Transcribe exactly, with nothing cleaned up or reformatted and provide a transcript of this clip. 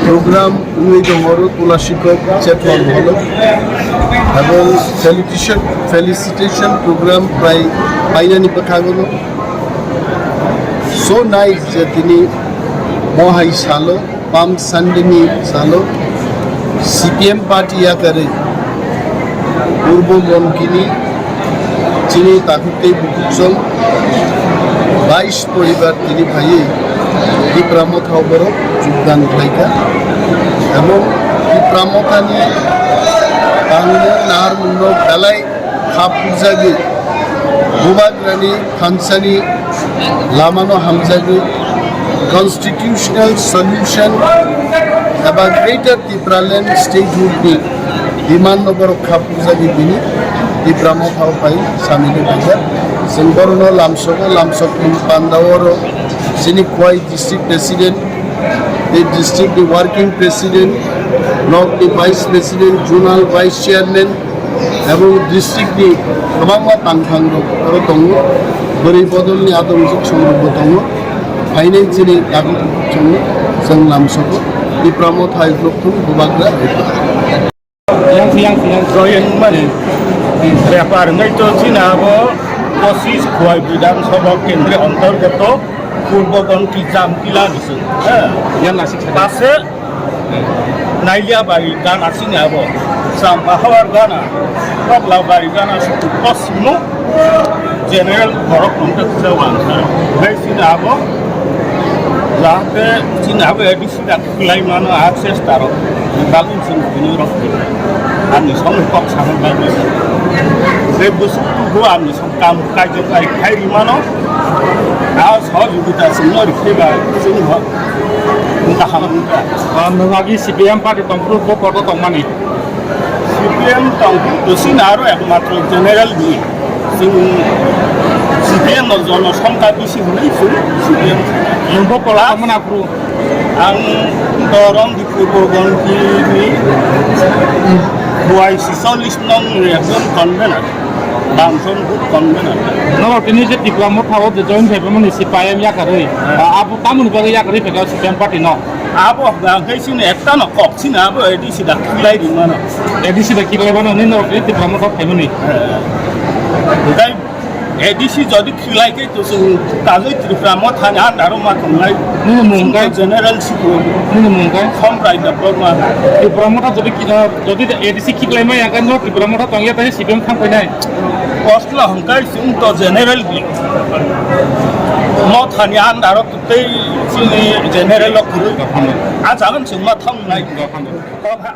Program wngwi tongo oro Tulashikok Chetwal Hall o. Abo felicitation, felicitation program bai painani bwkhago no. So nice je tini mohai salo, Palm Sunday ni salo, C P M party yakarwi Purbo Bonkini chini takhuk tei bukhuk song bais poribar tini phaiwi Tipra Motha o borok jogdan khlaikha. Abo Tipra Motha ni tangmung naharmung no belai kha phurjagwi, Bubagrani thansani lamano hamjagwi, constitutional solution eba Greater Tipraland Statehood ni demand no borok kha phurjagwi bini Tipra Motha o phai samino khaijak. Chwng borokno lamsogo, lamsokni panda oro chini Khowai District President, tei district ni working president, nok ni vice president, zonal vice chairman, abo district ni kwbangma tangthang rok oro tongo, bwrwi bodol ni adong jwk song rok bo tongo, phainai chini dagok chwng lamsogo, Tipra Motha hai rok thung bubagra. Yang yang yang join mani repar ngai to china abo posis Khowai Bidhan Sabha Kendri antargato Purbo Gonti Jamtila ni sing. Yang nasik sa. Pase Nailia bari gana sini abo. Sampahawar gana. Pabla bari gana suku kosmu. General borok nungkha kisa wangsa. Bai sini abo. Jahate sini abo A D C dak khulai mano access taro. Balun sini bini rok. Ani song kok sangat bagus. Bai busuk tu ani song kam kajo kai khai rimano. A sahajogita sini ori kheba sini ho. Wngkha hamya wngkha. Ah, nwng agi C P M party tongphuru bo koto tongmani? C P M tongphuru to chini aro ekmatro general ni. Chwng C P M no jono songkha bisi hwnwi chwng C P M. Nwng bo koto tongmani aphuru? Ang Doron Dipur Bogonti ni Khowai Sisolis nong ni ekjon convener. Bangson booth convener. Norok tini je Tipra Motha o je join khaimani C P I M yakarwi. Ah, abo tamoni bagwi yakarwi phaikha C P M party no? Abo hwnkha hwnkhe chini ekta no kok chini abo A D C da khilai rimano. A D C da khilai mano, nini norok tini Tipra Motha khaimani. Hwnkhe A D C jodi khilai khe to chwng kajoi Tripura Motha ni under o ma tongnai. Nini mung khe? General Sikho. Nini mung khe? Khomrai Debbarma. Tipra Motha jodi ki, ah, jodi A D C khiklai ma ya khe no Tipra Motha tongya tei C P M thang painai. Kosla hwnkhe chwng to general ni. Motha ni under o tei chini general o kwrwi. A jagan chwng ma thang nai. Kok ha.